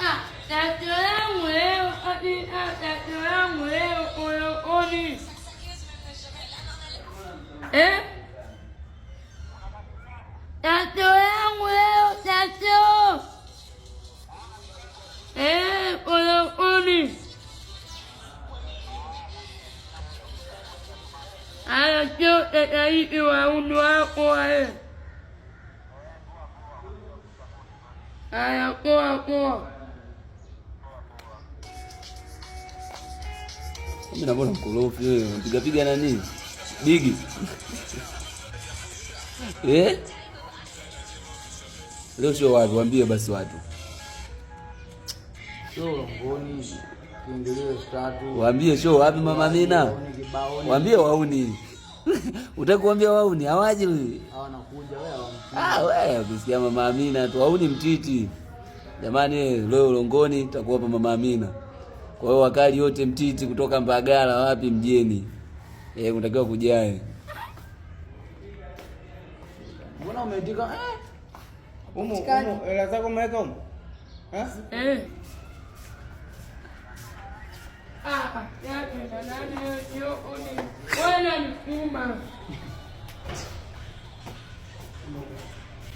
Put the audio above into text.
Tatu yangu leo, tatu yangu leo Ulongoni. Eh? Tatu yangu leo, tatu. Eh, Ulongoni. Haya, sio sasa hivi wauni wako wale. Haya, poa poa. Mimi naona mkorofi wewe, unapiga piga nani? Bigi. Eh? Leo sio wapi, waambie basi watu. Sio Ulongoni, kiingilio 3000. Waambie sio wapi Mama Amina. Kibaoni. Waambie wauni. Utaki kuambia wauni, hawaji wewe. Hawanakuja wewe hawamtii. Ah, wewe ukisikia Mama Amina tu wauni mtiti. Jamani, leo Ulongoni tutakuwa hapa Mama Amina. Kwa hiyo wakali wote mtiti kutoka Mbagala wapi mjeni. Unatakiwa kujae. Mbona umeitika? Umu, umu, hela zako umeweka umu? Eh? Eh. Ah, yake na nani yo oni. Wewe ni kuma.